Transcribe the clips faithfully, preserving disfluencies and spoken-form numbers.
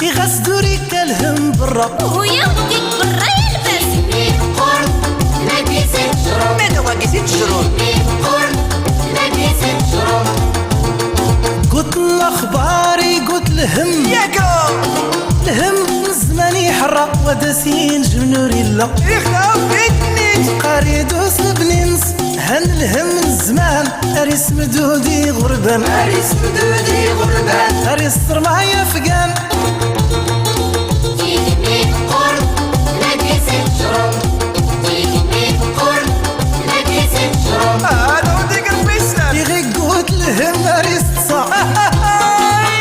Iɣas duri kalhem berra. Uya, dik berra yelbes. Meda wagi si tejrun. Guten laxbar igut lhem. Yako. Lhem n zzman iḥerra, wa d as-injemn ur illa. Ixdam itnit. Qari dus lebnins. Han lhem n zzman, ar ismdud iɣurban. Ar ismdud iɣurban. Ar issermay afgan. Tigemmi teqqur, lagi si tejrum. Tigemmi teqqur, lagi si tejrum. Iɣ iggut lhem ar isteṣṣa.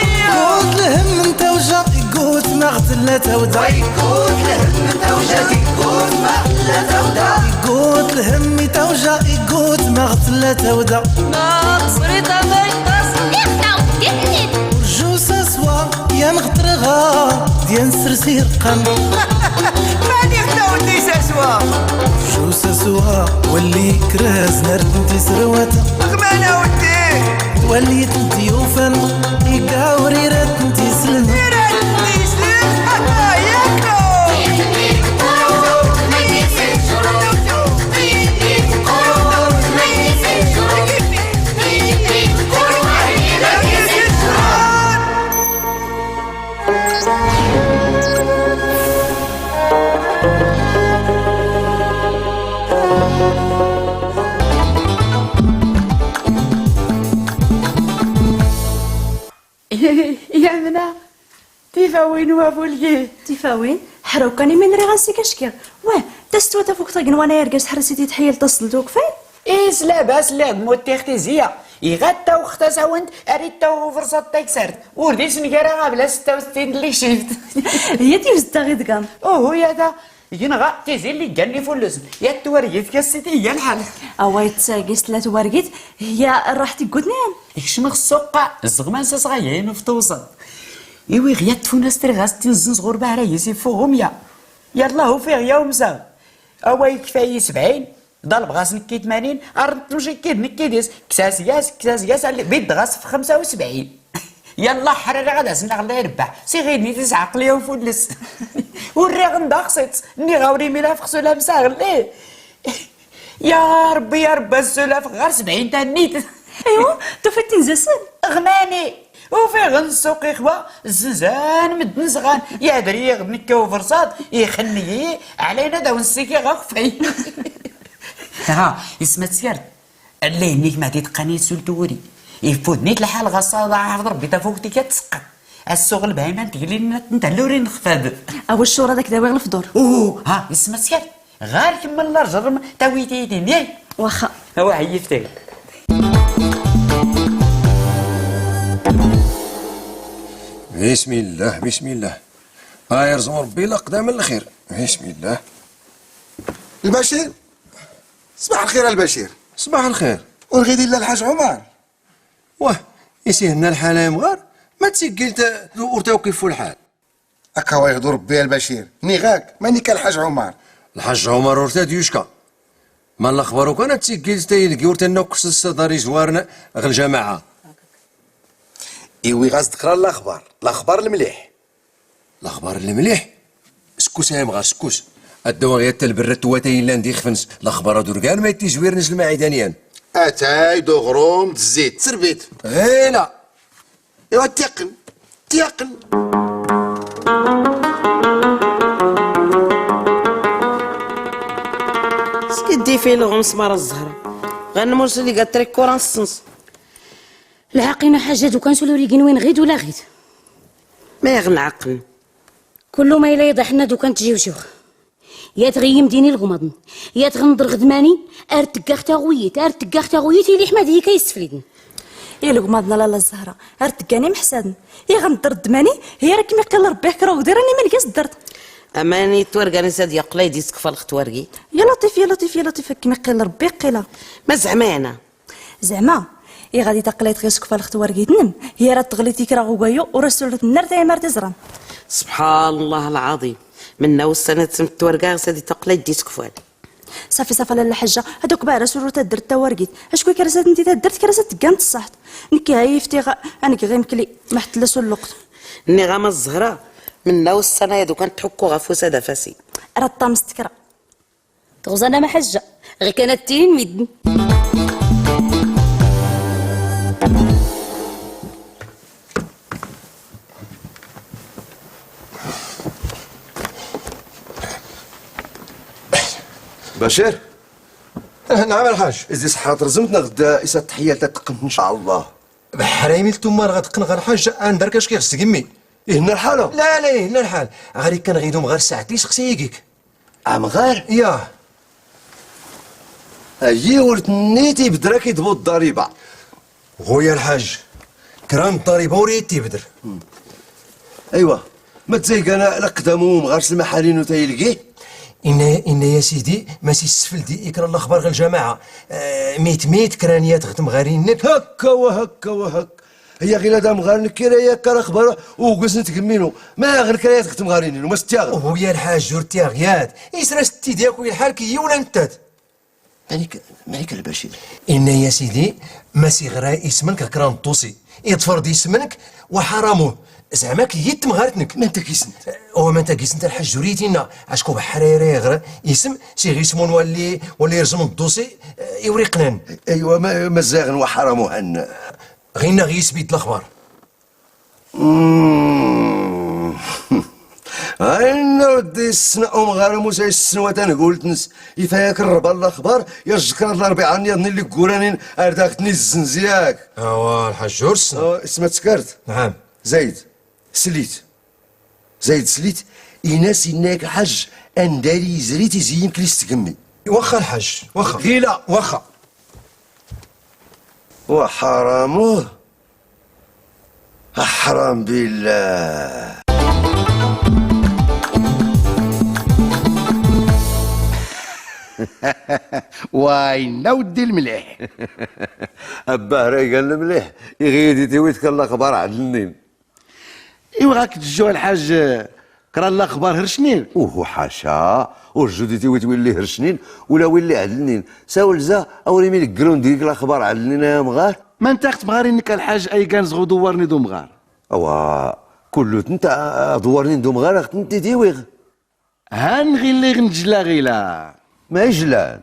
Iggut lhem n tawja, iggut ma ɣ tella tawda. Iggut lhem n tawja, iggut ma ɣ tella tawda. Iggut lhem i tawja, iggut ma ɣ tella tawda. Ma ɣ tẓrita ma iṭṭas. Iɣ tawdit-nni. Urju s aswa, yan ɣ trɣa, d yan sers irqqan. Mani ɣ tawdit s aswa? Urju s aswa, walli ikraz, nar tenti srwata. Ɣ mana weddi? Twalli tenti yufan, igawri ra tenti islen. Ra tenti islen? Yako! Yamna, tifawin wa bulgi. Tifawin? Ḥraw kan imin riɣ ansi kackiɣ. Wah, tastwa tafukt agenwan ay argaz ḥresi titḥiyel taslt ukfay? Is labas, lliɣ d muttiɣ tiziya. Iɣ ad tawx tasawent, ar ittaw uberṣaḍ taksart. Ur d isnegara ɣabla setta u settin n likcift. Hiya tiwzet taɣidgan. Uhu, ya da. Yenɣa tizi lli ggan ifullusen. Ya twargit kassit iga lḥal. Away tsagist la twargit, hiya rraḥt iggut nyan. Ikcem ɣ ssuqqa, zzeɣman s asɣayayen uf tewṣaḍ. Iwiɣ ya tfunast riɣ as tinzen s ɣurba ara yis iffuɣ umya. Yallah ufiɣ ya umsaɣ. Away kfay i sebɛin. Ḍalbeɣ-as nekki tmanin, ar n tmcikkit nekki dis, kkes-as yas, kkes-as yas, alli biddeɣ-as f xemsa u sebɛin. Yallah ḥrariɣ ad as-nnaɣ Llah irebbeḥ, s iɣil-nni tesɛa aqli-yaw fulles. Ur riɣ n daxṣiṭ, nniɣ-awen imir afeɣ s ulamsa ɣelli. Ya Rebbi, ya Rebbi, ad sulafeɣ ɣer sebɛin tannit. Aywa, tufiḍ tinzasen? Ɣmani. Ufiɣ-n ssuq ixwa, zzenzan medden zɣan, yadri-yi-ɣ d nekk uberṣaḍ, ixenni-yi, ɛlayna ad awen-ssikiɣ akeffay. Ha, isma tskart. Llayni gma di tqqani sul turi. Ifudni-t lḥal ɣas ad aɛafeḍ Rebbi tafukt-ik ad tseqqeḍ. Ad suɣ lbahima n tgelin ad tent-hlurin xfad. Awi ccura ad ak-dawiɣ lefḍur. Uh, ha, isma tskart. Ɣar kemmel larjrem, tawi-t-id-nni. Waxa. Awa, ɛyift-ak. Bismillah, bismillah. Ay, irẓem Rebbi laqdam n lxir. Bismillah. Lbacir? Ṣbaḥ lxir a Lbacir. Ṣbaḥ lxir. Ur ɣid illa Lḥaǧ Ɛumar. Wah, is ihenna lḥal a yemɣar, ma d tiggilt ur ta-, ur tawk iffu lḥal. Akka wa iɣḍu Rebbi a Lbacir, nniɣ-ak, mani-k a Lḥaǧ Ɛumar? Lḥaǧ Ɛumar ur ta-d yucka. Ma n laxbar ukan a d tiggilt ta ideg ur ta-nna ukk s ṣṣadar izwaren ɣ lǧamaɛa. Iwi ɣas d kra n laxbar, laxbar lmliḥ. Laxbar lmliḥ? Skus a yemɣar, skus. Ad dawaɣ yat talberra n twata yellan d ixef-ns, laxbar ad urgan ma d tizwir-ns lmaɛida n yan. Atay d uɣrum d zzit, tserbit. Ɣila. Iwa tiyaqqen, tiyaqqen. Skiddif i lɣum s mara zzhra. Ɣan mursel iga trikkuran ssens. Lḥaqina ḥaja dukan s ul ur igin win ɣid ula ɣid. Ma iɣ nɛaqqen. Kullu ma ila iḍaḥ-nna dukan tjiwjiw. Yat ɣ-iyi-mdini lɣmaḍn, yat ɣ-nḍr ɣ-dmani, ar tggax taɣuyit, ar tggax taɣuyit, iliḥ ma d-iyi-k a-yessflidn. I lɣmaḍn a lalla Zahra, ar tggan imḥsadn, i ɣ-nḍr ɣ-dmani, hi ar akm-iqqil Rbbi a-k-rawḍ iran iman-ik a-s-ḍḍrt. Aman i twargan-is ad-yaqql a-yd-iskfal ɣ-twargit. Ya Laṭif, ya Laṭif, ya Laṭif, akm-iqqil Rbbi iqqila. Ma zeɛma yana. Zeɛma, i ɣad-itaqqlay-t ɣ-iskfal ɣ-twargit-nnm, hi ar ad-tɣli tikra ɣ-ugayu, ur as-sullt nnr tayma ar t-iẓran. Subḥan Llah lɛaḍim, menna ussan ad-tmt twarga ɣas ad-itaqqlay-t d-iskfal. Safi, safi a lalla lḥajja, ad-ok bahra surru taddrt tawargit, acku kras ad-nt-itaddrt, kras ad-tggan tṣṣaḥt. نكي هاي يفتي غا، أنا كي غيمكلي، ما حتى لا سلقت. ني غا ما الزهرة، من ناو السنة يدو كانت تحكو غا فوسا دا فاسي. راه طامس تكرا. تغزانا ما حجة، غي كانت تين ميدن. بشير؟ نعم الحاج. إزي صحة رزمتنا غدا إسا التحية تتقن إن شاء الله. بحريمي التمار غتقن غا الحاج، أنا درك أش كيخص تقمي. إيه هنا الحالة؟ لا، لا، إيه هنا الحال. غير كان غيدوم غير ساعتين سقسي يجيك. أمغار؟ ياه. أيي ورتنيتي بدراك يدبو الضريبة. خويا الحاج، كران الضريبة وريتي بدر. أيوا، ما تزيق أنا لقدامهم غير سلمى حالين وتايلقي. إن، إن يا سيدي، ما سي السفل دي إكرا الأخبار غير الجماعة. آه، ميت ميت كرانيات غتم غارينك. هكا وهكا وهكا. هي غير دام غير نكيرا يا كرا أخبار وقز نتكمينو. ما غير كرانيات غتم غارينين وما ستياغ. وهو يا الحاج جور تياغيات. إسرا ستي دياكو الحال كي يولا نتات. مالك، مالك البشير؟ إن يا سيدي، ما سي غرا اسمك كران الطوسي. يتفرض اسمك وحرامه. زعما كي يتم غارتنك. ما انت كيسنت؟ هو ما انت كيسنت الحاج جوريتينا. عشكو بحريري غرا اسم، سي غي اسمون ولي، ولي يرزم الدوسي، آه، يوريقنان. أيوا، ما، ما زاغن وحرامه هن. غينا غيس بيت الأخبار. مم. هاي نودي السنة أم غارة موسى السنوات أنا قلت نس. يفاياك الربا الأخبار، يا الجكرة الأربعاء نيضني اللي قرانين أرداختني الزنزياك. أوا الحاج جورسن. أه، اسمها تسكرت. نعم. زايد. سليت. زايد سليت. إناس إناك حاج أنداري زريتي زي يمكن يستقمي. واخا الحاج، واخا. غيلا. واخا. وحرامه. أحرام بالله. واي نودي المليح. أباه رايقا المليح، يغيدي تيويتك الأخبار عدلنين. إيوا غاك تجو الحاج، كرا الأخبار هرشنين؟ أوه حاشا، ورجو دي تيويت ويلي هرشنين، ولا ويلي عدلنين. ساول زا، أوري مين قرون ديك الأخبار عدلنين يا مغار. ما انت أخت مغاري إنك الحاج أي كان زغو دوارني دو مغار. أوا، كلو تنت، آه، دوارني دو مغار، أخت انت ديويغ. هان غيلي غنجلا غيلا. ما يجلان.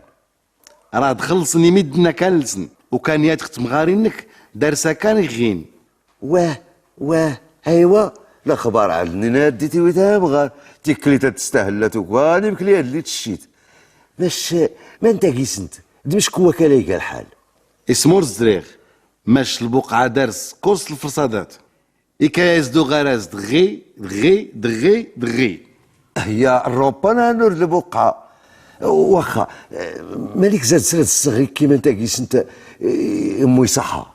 راه دخلصني مدنا كان لسن، وكان ياتك تمغارينك دارسا كان غين. واه، واه، أيوا، الأخبار عندنا نادي تيويتها مغار، تيكلي تتستاهل لا توكواني بكلي هاد اللي تشيت. باش، ما انت قيسنت، دمشق هو كلايقا الحال. اسمور الزريغ، ماش البقعة دارس كورس الفرصادات. إكايز دو غراز دغي، دغي، دغي، دغي. هي الروبانا نور البقعة. واخا، مالك زاد سرد الصغي كيما انت قيس انت، إيه، أمي صحة.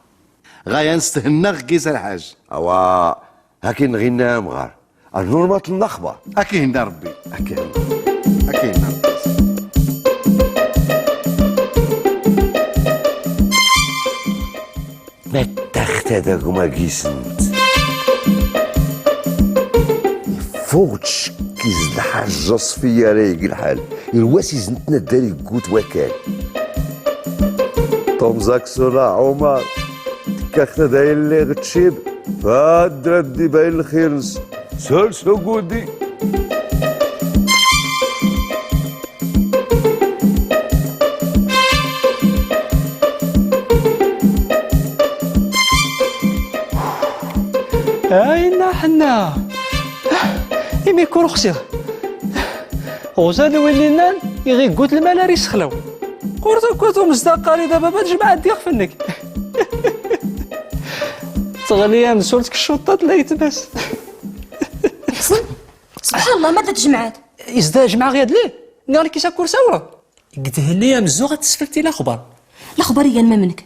غايا نستهنى غيس الحاج. أوا، هاكي نغينا مغار. النور ما تنخبى. أكي هنا ربي. أكي هنا. أكي هنا ربي. ما تخت هذاك ما قيسنت. فوتش كيز الحاج صفية رايق الحال. الواسي زنتنا داري قوت وكال. طوم زاكسونا عمر. تكخت هذا اللي غتشيب. فاد ردي باين الخير نس. سول سوقودي. أين حنا؟ إمي كورخسيغ. غزال ويلينان يغي قوت الملاري سخلو. قرطو كوتو مصداقاري دابا ما تجمع ديغ فنك. تغلي يا مسولتك الشطات لا يتباس. حسن، سبحان الله، ما تجمعات. إزدا جمعة غير ليه؟ نغلي كيسا كورساوة. قد هني يا مزوغة تسفلتي الأخبار. الأخبار هي ما منك.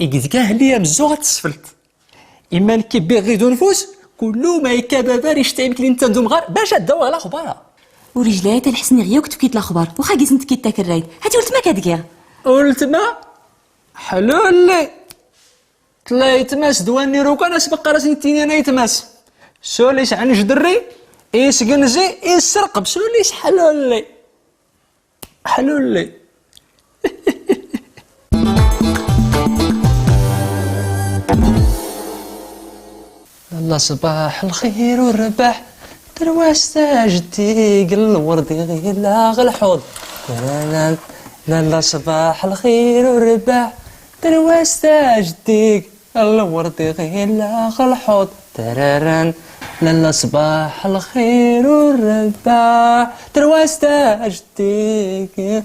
قد كان هني يا مزوغة تسفلت. إما نكي بيغ غيدو نفوس، كلو ما يكابابار يشتي يمكن انت ندوم غار باش أدو على أخبار. ورجليا تنحسني غيا وكتبكيت الأخبار، وخا قيس نتكيت تاك الرايد. هاتي ولتما كادقيغ. ولتما؟ حلولي. تلا يتماس دواني روكان أسبق راسي نتيني أنا يتماس. سوليس عن جدري، إيس جنزي، إيس سرقب، سوليس حلولي. حلولي. لا صباح الخير والرباح، ترواستا جديك الورد يغيلها غلحوض. لا لا لا لا، صباح الخير والرباح، ترواستا جديك الورد يغيلها غلحوض. تراران. لا لا، صباح الخير والرباح، ترواستا جديك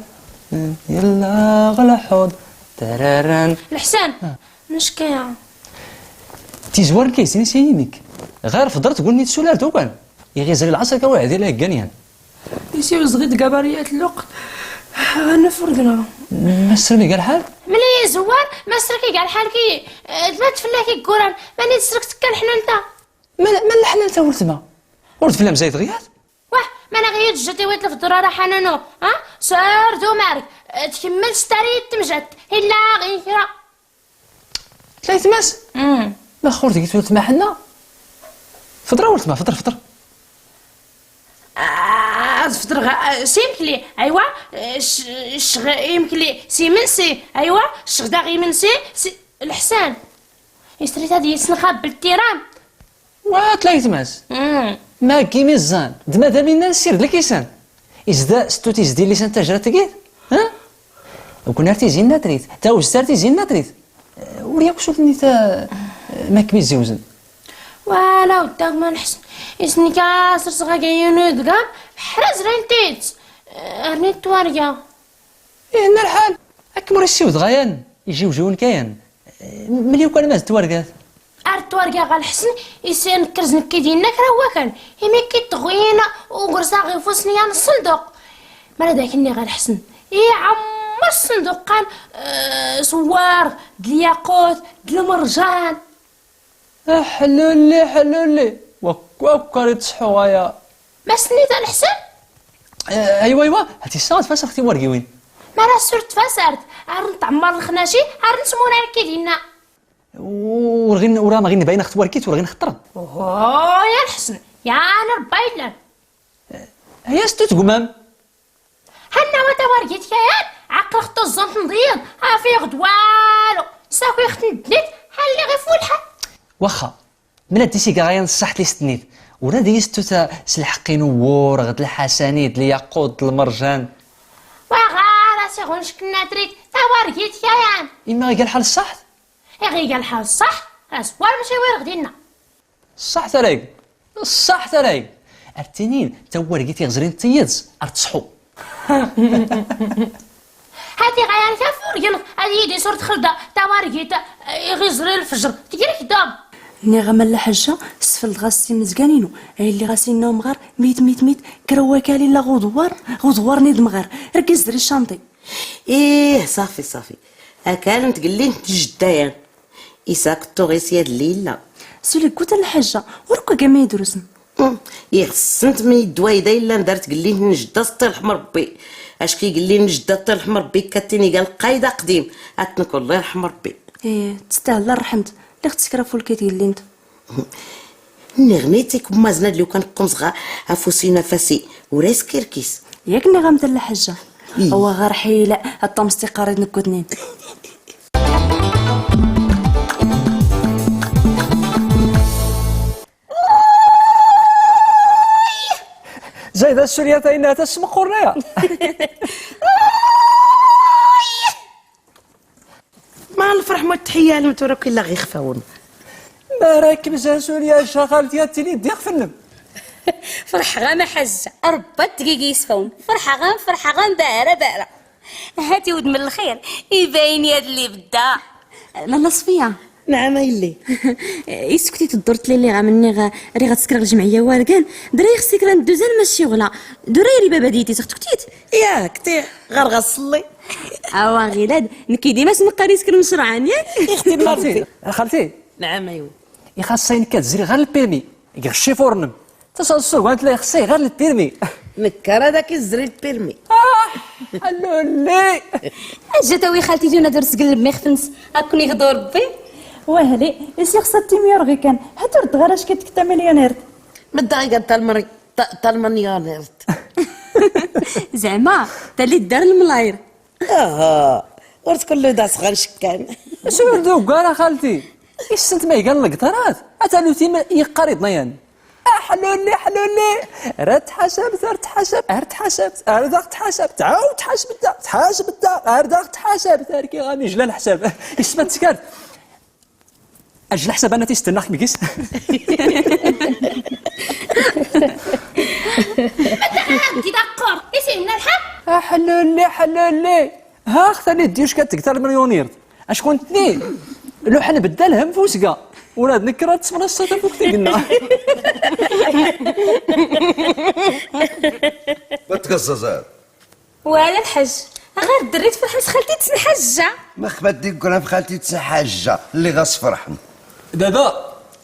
يلا غلحوض. تراران. الحسن، آه. مشكية. تيزوار كيسين سيمك. غير فضرت قلني تسولار توكان. يغيزري العصر كواعد إلا هكانيان. يسير زغيد قبريات اللوق. أنا فرقنا. مستر ميقال حال؟ ملي زوار، مستر كيقال حال كي، آه، ما تفلاكي القران، ماني تسرك تكال حنانتا. ما، ما الحنانتا ولتما؟ ورد فلام زايد غياث؟ واه، ما أنا غير جدي ويطلع في الدرارة حنانو، ها؟ سير دو مارك، آه، تكمل ستاري تمجد، إلا غير كرا. تلايتماس؟ امم. ما خور ديك تولت ما حنا؟ فطرة ولت ما، فطر، فطر. آه، فطر غا-، آه، سيمكلي، أيوا، آه، ش-، ش-، غ-، يمكلي، سيمنسي، أيوا، شغدا غيمنسي، سي-، الحسان. يسري هادي يسنخاب بالتيران. وتلايتماس. امم. ما كيمي الزان، دما دامينا نسير لكيسان. إزدا ستو تيزدي لسان تاجرة تقيت؟ ها؟ وكون ارتيزي ناتريت، تا وزت ارتيزي ناتريت. أه، وريا كسوت نيتا، أه، ماك ميزي وزن. ولا وداك ما نحس. إسني كاسر صغا كيونو دقام، حرز رين تيت. أه، رنيت تواريا. إيه، إن الحال. أك موريسيو دغيان، يجيو جون كيان. أه، مليو كان ما زدت ورقات. أرتورقا غا الحسن، يسير نكرز نكي دينا كرا هو كان. يمي كي تغوينا وقرصا غي فوسنيا الصندوق. مرا داكني غا الحسن. إي عمر الصندوق كان، آه، سوار، د الياقوت، د المرجان. حلولي، حلولي. وك-، وكاري تصحو غايا. ما سنيت الحسن؟ آه، أيوا، أيوا. هاتي الساعة تفاسر ختي ورقي وين؟ ما راه سرت فاسرت. عرنت عمر الخناشي، عرنت مونا الكيدينا. ورغين، ورا ما غين باين أخت وركيت، ورغين خطر. أوه، يا الحسن، يا أنا ربايلان. هيا ستو تقمام. هنا وتا ورقيت كيان، عقل خطو الزنط نضيض، ها في غدوالو. ساكو يخت ندنيت، حالي غي فول حال. واخا، من هاد السيكا غير نصحت لي ستنيت. ورا دي ستو تا سلحقين وور، غد الحسنيد، الياقوت، المرجان. واغا راسي غنشك الناتريت، تا ورقيت كيان. إما غير الحال الصح؟ إيه، غي قال حال الصح، أسوار ماشي وير غدينا. الصح تراك، الصح تراك. أرتينين، تا ورقي تيغزرين تيض، أرتصحو. هاتي غير كافور، يلا، هذه يدي صورة خلدة، تا ورقي، تا، يغزرين الفجر، تجري كدام. نيغا مالا حجة، سفل غاسي مزقانينو، اللي غاسي نوم غار، ميت، ميت، ميت، كروا كالي لا غدوار، غدوار نيد مغار، ركز دري الشانطي. إيه، صافي، صافي. أكال نتقلي نتجدايا. إيساك الطوغيس يا الليلة. سولي قوت الحاجة، وركو قام يدرسن. أم، يغسنت من يدوايدا إلا ندارت قلي نجدة سطي رحم ربي. أش كي قلي نجدة سطي رحم ربي كاتيني قال قايدة قديم. أتنك والله رحم ربي. إيه، تستاهل الرحمت. اللي اختك راه فول كي تقلي انت. نغنيتك ما زناد لو كان قمص غا أفوسي نفسي وريس كيركيس. ياك نغمت الحجة. إيه. هو غير حيلة، الطمس تيقارد نكوتنين. زايدة السورية تاينها تسمق قرية. ما نفرح ما تحيا لهم تروك إلا غير خفاون. ما راك مزال سوريا شغال ديال تيلي ديال فنم. فرح غا ما حزة. أربع دقيقة يسفون. فرح غا، فرح غا بارة بارة. هاتي ود من الخير. يبين يا اللي بدا. لالا صفية. نعم، إلي. إسكتي تدورت لي اللي غا مني غا، ري غتسكر الجمعية وارقان. دري خصك راه ندوزان ماشي غلا. دري ري بابا ديتي تختكتيت. ياك، تي غير غصلي. أوا غيلاد، نكي ديما سمقري سكر مشروعان، ياك؟ يا أختي، ما خالتي، خالتي. نعم، أيوا. يخاص ساين كتزري غير البيرمي. يغشي فورنم. تصل السوق، وانت لا يخصي غير البيرمي. نكر هذاك يزري البيرمي. آه، حلولي. أجا تاوي خالتي جونا درس قلب ميخفنس. أكون يغدو ربي. وهلي، إيش يخص التيميور غي كان. هاتو رد غير أش كتكتا مليونير. من الدقيقة تاع المري-، تاع، تاع المليونير. زعما، تا اللي دار الملاير. آه، ورد كله دا صغار شكان. شنو ردو كاع خالتي؟ Issent ma igan lgṭarat? Ata luti ma iqqar iḍnayan. Aḥlulli, ḥlulli. Rat tḥasabt, ar tḥasabt, ar tḥasabt, ar daɣ tḥasabt, ar tḥasabt, ar daɣ tḥasabt, ar kiɣ am ijla lḥsab. Isma tskart. Ajla lḥsab ana tistennax mgis. Mata ɣaddi d aqqur, isimna lḥaq. Aḥlulli, ḥlulli. Hax tani ddiyuc kat tgtar mryunirt. Acku ntni luḥen beddal hem fusga. Ula d nekk rad smnaṣṣa tafukt igenna. Ma tgaẓẓaẓar. Wala lḥajj. Ɣer ddri tferḥen s xalti-tsen ḥajja. Max ma d-iggran f xalti-tsen ḥajja, lliɣ ɣas ferḥen. Baba,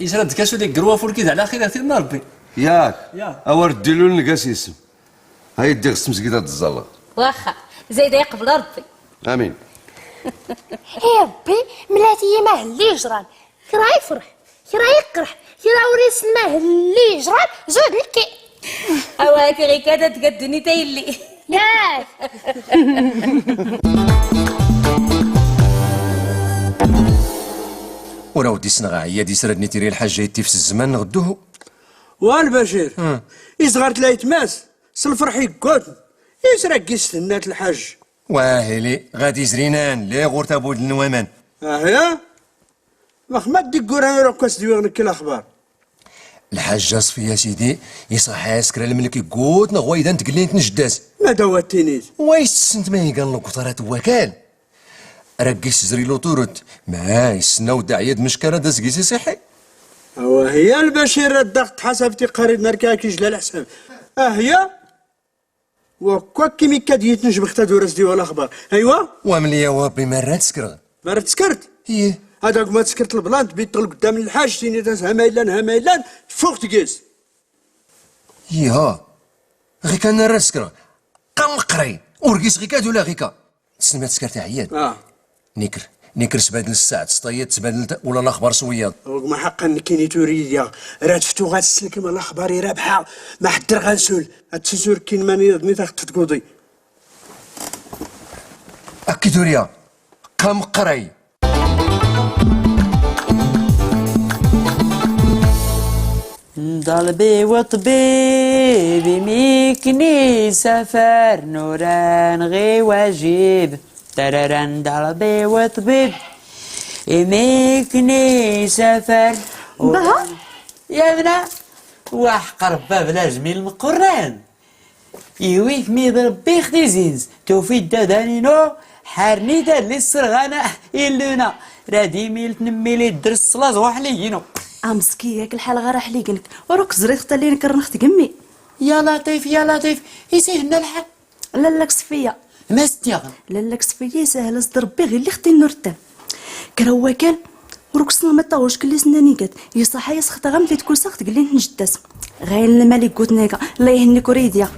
isra d-kasu di gru afulki d ɛla xiratin n Rebbi. Yak, ya. Awer ddilul ngas isem. Hay ddiɣ s tmezgida d-ẓẓalleɣ. Waxxa, zayda yeqbel Rebbi. Amin. Hi Rebbi, mlat-iyi ma helli yejran. Kra yefreḥ, kra yeqreḥ, kra ur yessen ma helli yejran, zud nekki. Awa, akka ɣikad ad tga ddunit a yelli. Yak. Ur aw-d-issneɣ ɛiyad isradni tiri lḥajja ittif s zzman neɣ dduhu. Wa Lbacir, isɣar tlaytmas, s lferḥ iggoten, isra gis tennat lḥajj. Wahili, ɣad izrinan, liɣ ur tabudl n waman. Ahya? Max ma d-igguran ur akk as-d-wiɣ nekki laxbar. Lḥajja Ṣfiya sidi, isɣaḥ-as kra lmelk iggut neɣ waydan tgellint n jedd-as. Ma d awa ttinit? Wa issent ma igan lgutrat n wakal? Raggi s-zri luturut, ma issennaw ddaɛya d-mecka rad as-gis isiḥi. Awa hiya Lbacir rad daɣ tḥasab tiqqarit narki akijla lḥsab. Ahya? Wa kwak kimi kad yitnejbex tadura s-d-iwa laxbar. Aywa? Wa mliya wa Rebbi ma rad skreɣ. Ma rad skert? Iye. Ad agma tskert lblant bittel gddam lḥaj tini tas hama illan hama illan tfuɣ tgis. Iha. Ɣikan rad skreɣ. Qam qray. Ur gis ɣikad ula ɣika. Tessnem ad tskert ɛiyad. Ah. Nikr, nikr sbadel ssaɛt, s tayeḍ sbadel ta-, ula laxbar s wiyaḍ. Ur gma ḥaqqan nekkini turi diɣ. Rad ftuɣ ad sselkem laxbar irabḥa. Ma ḥeddreɣ ansul. Ad tsuzur kkin mani iḍ-nni taɣ tfetguḍi. Akki turiya. Qam qray. Nḍalbi wṭbib imikni safar nuran ɣi wajib. Tararan, nḍalbi wṭbib imikni safar. Baha? Yamna, waḥ qarbab lajmi lmqurran. Iwit mid Rebbi ixtizinz, tufi-d adan-inu, ḥarni-d adlis s rɣana, illuna, rad imil tnemmili ddres s laẓ waḥlig-inu. Amski, yak lḥal ɣar aḥlig-nnek, ur k-ẓriɣ tali nekk rneɣ tgemmi. Ya Laṭif, ya Laṭif, is ihenna lḥal? Lalla-k Ṣfiya. Ma s-tt-yaɣen? Lalla-k Ṣfiya, isahel-as-d Rebbi ɣilli xtin n urttan. Kra n wakal, ur k-ssneɣ ma ṭṭawec kelli s-nnan igat, iṣaḥa-yas xtaɣ am titkusa ɣ tgellint n jedd-as. Ɣayen lmal iggut naga, Allah ihenni-k ur iyi-d-yaɣ.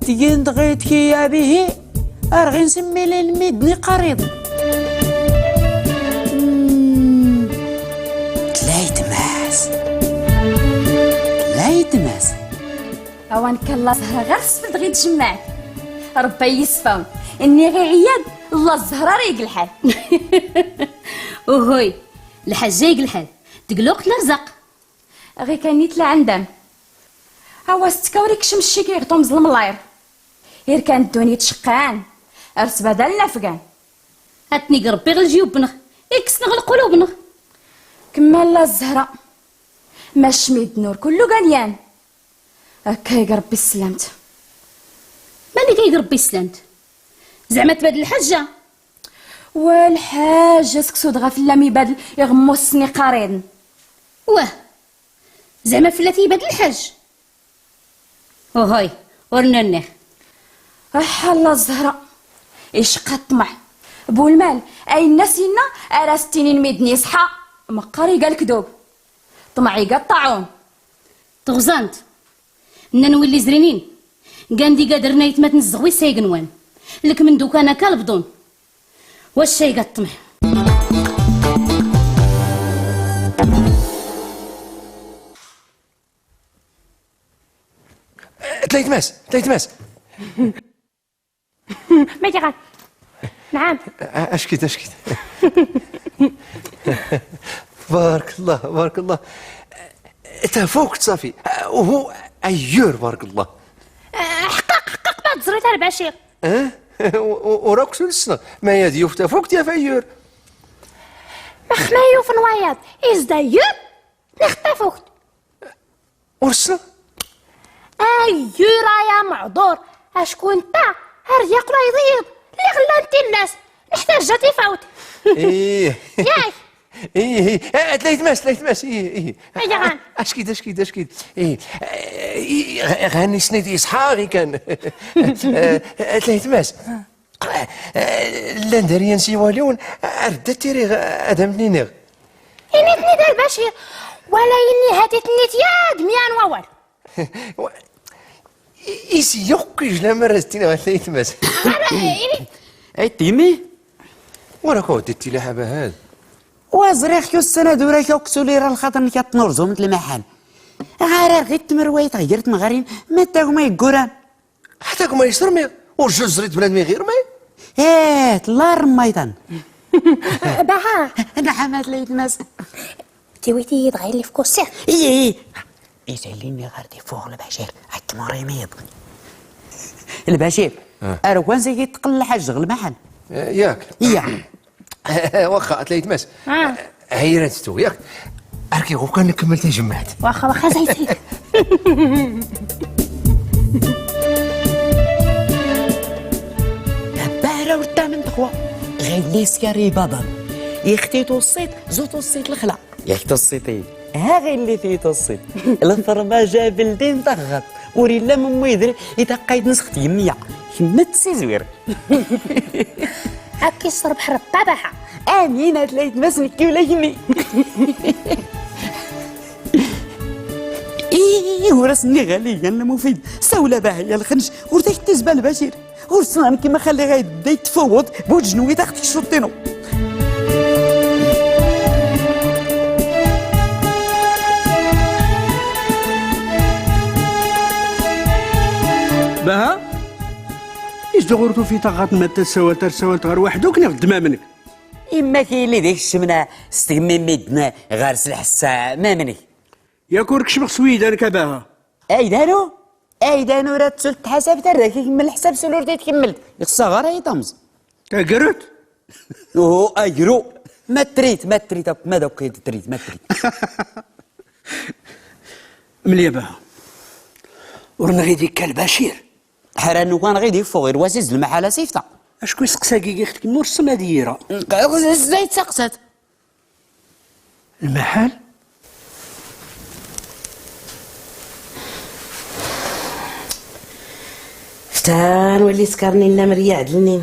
Tgin dɣi tkiya bihi, ar ɣin semmilin midden iqqariḍ. Hmm. Tlaytmas. Tlaytmas. Awan kalla Zahra ɣer tesfeld ɣi tjemmaɛt. Rebbi a yi-isfawen. Nniɣ i Ɛiyad, lla Zahra ara ig lḥal. Uhuy, lḥajja ig lḥal. Deg lweqt n lerzaq. Ɣi kan itla ɛendam. Awa s tkawr ikcem ccik iɣ tumẓ lemlayr. Irkan ddunit ceqqan. Ar sbadal n afgan. Ad ten-ig Rebbi ɣ lejyub-nneɣ. Ikkes-nneɣ lqulub-nneɣ. Kemmal lla Zahra. Mac midden ur kullu galyan. Akka ig Rebbi sselamt. Mani ig Rebbi sselamt? Zeɛma tbadel lḥajja? Wa lḥajja, seksu dɣa fell-am ibadel iɣ mmussen iqqariḍen. Wah, zeɛma fell-at ibadel lḥajj? Uhuy, ur nunniɣ. Aḥ a lla Zahra, icqa ṭṭmeɛ. Bu lmal, ayen as-inna ar as-ttinin midden iṣḥa, meqqar iga lekdub. Ṭṭmeɛ iga ṭṭaɛun. Tɣẓant. Nnan willi izrinin, gan d-igadren aytmaten zzeɣ wis ay gnwan. Lkmen d ukan akka lbḍun. Wacca iga ṭṭmeɛ. Tlaytmas, tlaytmas. Ma iga? الطعام. أ-، أشكد، أشكد. بارك الله، بارك الله. تفوكت صافي. وهو أيور، بارك الله. أه، حقق، حقق، ما تزريت البشير. أه؟ و-، و-، وراك سلسنا. ما يا ضيوف تفوكت يا فيور. مخميو في نوايض. إز دايور. نخ تفوكت. ورسل؟ أيورا يا معذور، أشكون تا؟ هر يقرا يضيض. اللي خلى انت الناس. نحتاج جاتي فوت. إيه. ياي. إيه، إيه. آه، تليت ماس، تليت ماس. إيه، إيه. أيا غان. أشكيد، أشكيد، أشكيد. إيه. آه، إيه، غ-، غاني سنيدي إسحاقي كان. آه، آه، تليت ماس. آه، آه، لان داريان سيواليون، آه، أردت تيري غ-، أدم نينيغ. إني تني دار بشير، ولا إني هاتي تنيت يا دميان ووال. و-، إيسي يوكي جلا مرة ستين ولا يتمس. أنا إني. أي تيمي؟ وراك وديتي لي حبة هاد. وزريخ يو السنة دورة يوكسو لي راه الخاطر نكات نور زومت المحل. غير غير تمرويت غيرت مغارين، ما تاكو ما يقران. حتى كما يشرمي، وجوج زريت بنادم يغير مي. إيه، تلا رميطان. بها. نعم، هاد ليت ماس. تيويتي يضغي لي في كوسير. إيه، إيه. إيه، ساليني غير دي فوق البشير. هاك مريميض. البشير. آه. أروان زي يتقل حاج غلمحن. آه، ياك. إيه. واخا، تليت ماس. آه. هيا نتستو، ياك؟ أركي، غو كان نكمل تجمعت. واخا، واخا، زيد، زيد. هبارة ورتا من تخوى. غير ليس يا ريبابا. يختي توصيت، زو توصيت الخلا. يختي توصيتي. ها غير اللي فيه توصيت. الفرماجة بلدي مطغط. وري لا من ميدري، إذا قايد نسخت يمية. كمت سي زوير. هاكي الصرب حرب طابعها. آمين، هاد العيد ما سمكي ولا يمي. إيه، ورسني غالي، يا المفيد. ساولا باه يا الخنش، ورتاك تزبال بشير. ورسنان كيما خلي غايد يتفوض، بوجنوي تاخت الشطينو. بها؟ إيش دغورتو في طاقات ما تسوال ترسوال تغير وحدو كنا غد ما منك. إما كاين اللي ديك الشمنة ستقمي ميدنا غارس الحسا ما منك. يا كورك شمخ سويدان كباها. أي دانو؟ أي دانو راه تسلت حساب تراك يكمل الحساب سلور تيتكمل. يخصها غير أي طمز. أقرت؟ أوه، أقرو. ما تريت، ما تريت، ما دوك تريت، ما تريت. ملي باها. ورنا غيدي كالبشير. حرا نوكان غيدي فوق، غير واسيز المحالة سيفتا. أشكو يسقسا كيكي ختك مور السما ديرة. ازاي تسقسات؟ المحل؟ فتان ولي سكرني لنا مريا عدلني.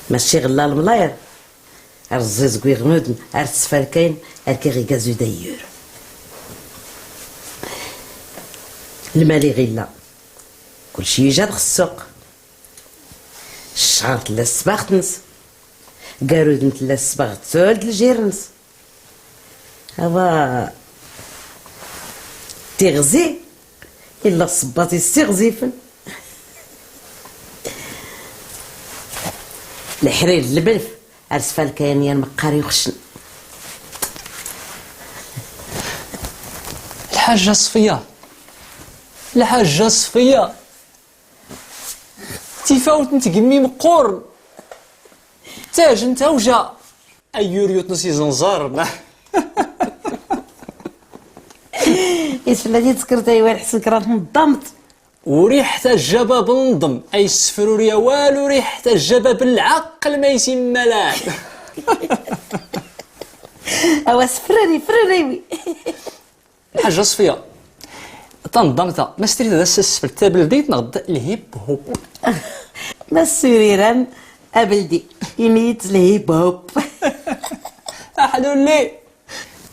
ماشي غلا الملاير. أرزز قوي غنودن، أرتسفال كاين، أركي غي كازو دايور. المالي غلا. كلشي يجا بخسوق. الشعر تلا الصباغ تنس. قارود نتلا الصباغ تولد الجيرنس. هوا تيغزي إلا الصباط يستيغزيفن. الحرير اللبلف أرسفال كاين يا المقاري وخشن. الحاجة صفية، الحاجة صفية. تيفاوت نتقمي مقور. تاج نتا وجا. أيوريوت نسي زنزار. يسفل هادي تسكرت أيوا الحسن كرا تنظمت. وريحة الجباب نظم. أي السفرور يا والو ريحة الجباب العقل ما يسمى لا. أوا سفرري، فرري وي. الحاجة صفية. تنظمت. ما ستريت هذا السفل تابلديت نغد الهيب هوب. ما السريران أبلدي. إنيت الهيب هوب. أحلو لي.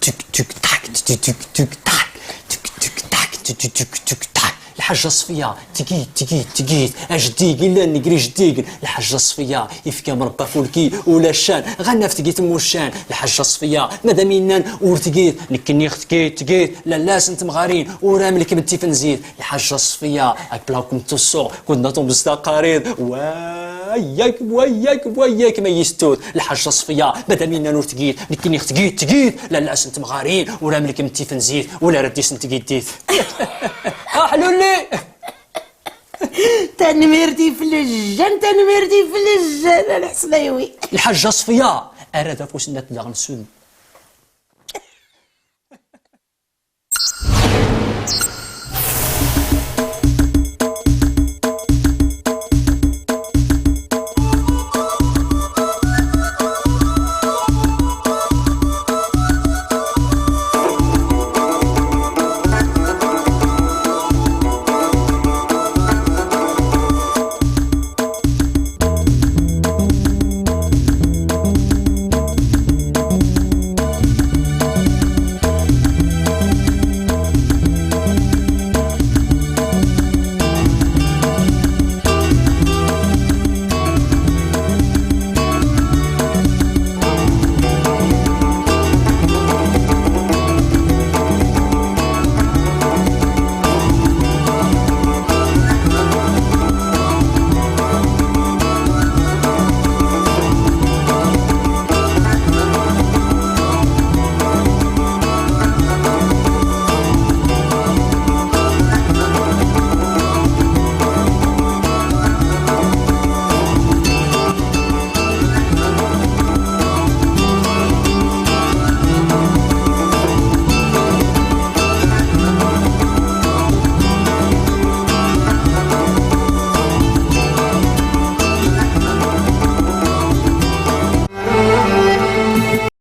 تك تك تاك، تك تك تك تاك، تك تك تاك، تك تك تك تاك. Lḥajja ṣfiyya tgid tgid tgid, ajdigi llan negri jdigi. Lḥajja ṣfiyya ifka mrebba fulki ula ccan, ɣanna f tgid mmuccan. Lḥajja ṣfiyya madam innan ur tgid, nekkinni x tgid tgid. Lalla-s n temɣarin ur amlek mttifn zid. Lḥajja ṣfiyya akbla kum ttussuɣ kunna tumzda qarid. Wayyak wayyak wayyak ma yistut. Lḥajja ṣfiyya madam innan ur tgid, nekkinni x tgid tgid. Lalla-s n temɣarin ur amlek mttifn zid ula raddis n tgiddit. Aḥlulli. Tanmirt iflejjan, tanmirt iflejjan a lḥesbaywi. Lḥajja ṣfiyya, arad afus nnat daɣ nsud.